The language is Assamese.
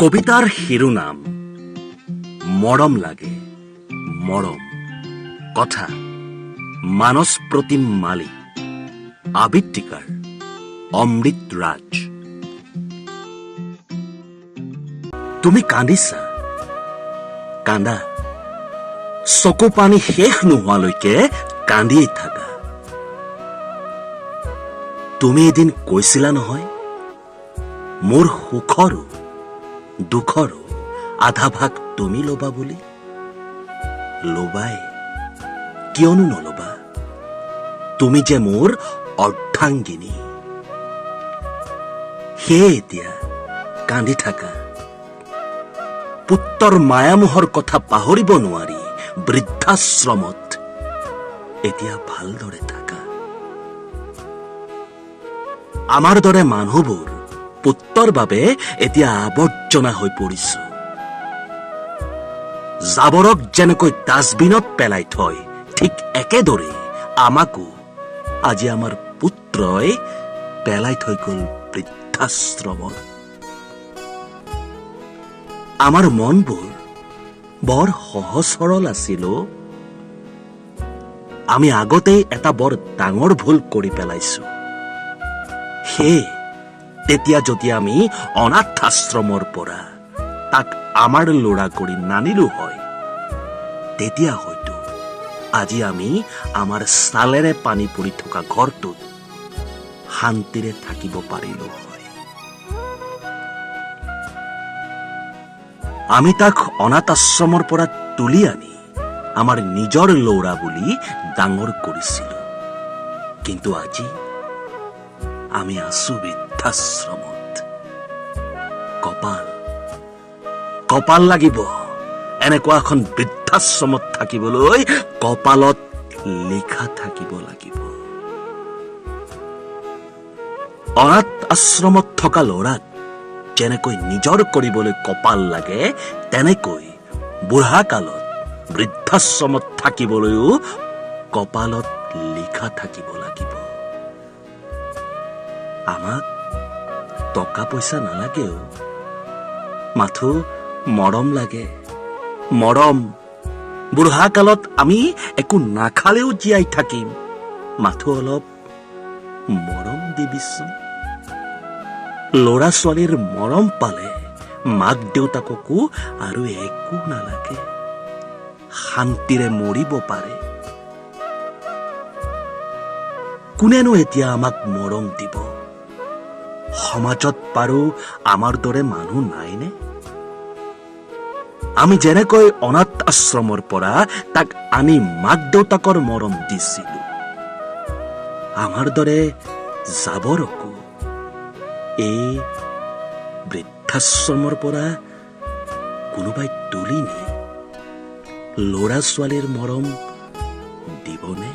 কবিতাৰ শিৰোনাম মৰম লাগে মৰম। কথা মানস প্ৰতিম মালিক, আবৃত্তিকাৰ অমৃত ৰাজ। তুমি কান্দিছা, কান্দা, চকু পানী শেষ নোহোৱালৈকে কান্দিয়েই থাকা। তুমি এদিন কৈছিলা নহয়, মোৰ সুখৰো দুখৰো আধা ভাগ তুমি ল'বা বুলি। ল'বাই, কিয়নো নল'বা, তুমি যে মোৰ অৰ্ধাংগিনী। সেয়ে এতিয়া কান্দি থাকা, পুত্ৰৰ মায়ামোহৰ কথা পাহৰিব নোৱাৰি বৃদ্ধাশ্ৰমত এতিয়া ভালদৰে থাকা। আমাৰ দৰে মানুহবোৰ পুত্ৰৰ বাবে এতিয়া আৱৰ্জনা হৈ পৰিছো। জাবৰক যেনেকৈ ডাষ্টবিনত পেলাই থয়, ঠিক একেদৰে আমাকো আজি আমাৰ পুত্ৰই পেলাই থৈ গ'ল বৃদ্ধাশ্ৰমত। আমাৰ মনবোৰ বৰ সহজ সৰল আছিল অ'। আমি আগতেই এটা বৰ ডাঙৰ ভুল কৰি পেলাইছো। সেয়ে তেতিয়া যদি আমি অনাথ আশ্ৰমৰ পৰা তাক আমাৰ ল'ৰা কৰি নানিলো হয়, তেতিয়া হয়তো আজি আমি আমাৰ ছালেৰে পানী পৰি থকা ঘৰটোত শান্তিৰে থাকিব পাৰিলো হয়। আমি তাক অনাথ আশ্ৰমৰ পৰা তুলি আনি আমাৰ নিজৰ ল'ৰা বুলি ডাঙৰ কৰিছিলো, কিন্তু আজি আমি আছো বৃদ্ধাশ্ৰমত। কপাল, কপাল লাগিব এনেকুৱা এখন বৃদ্ধাশ্ৰমত থাকিবলৈ, কপালত লিখা থাকিব লাগিব। অনাথ আশ্ৰমত থকা ল'ৰাক যেনেকৈ নিজৰ কৰিবলৈ কপাল লাগে, তেনেকৈ বুঢ়া কালত বৃদ্ধাশ্ৰমত থাকিবলৈও কপালত লিখা থাকিব লাগিব। আমাক টকা পইচা নালাগেও, মাথো মৰম লাগে, মৰম। বুঢ়া কালত আমি একো নাখালেও জীয়াই থাকিম, মাথো অলপ মৰম দিবিচোন। ল'ৰা ছোৱালীৰ মৰম পালে মাক দেউতাককো আৰু একো নালাগে, শান্তিৰে মৰিব পাৰে। কোনেনো এতিয়া আমাক মৰম দিব? সমাজত বাৰু আমাৰ দৰে মানুহ নাইনে? আমি যেনেকৈ অনাথ আশ্ৰমৰ পৰা তাক আনি মাক দেউতাকৰ মৰম দিছিলো, আমাৰ দৰে জাবৰকো এই বৃদ্ধাশ্ৰমৰ পৰা কোনোবাই তুলি নি ল'ৰা ছোৱালীৰ মৰম দিবনে?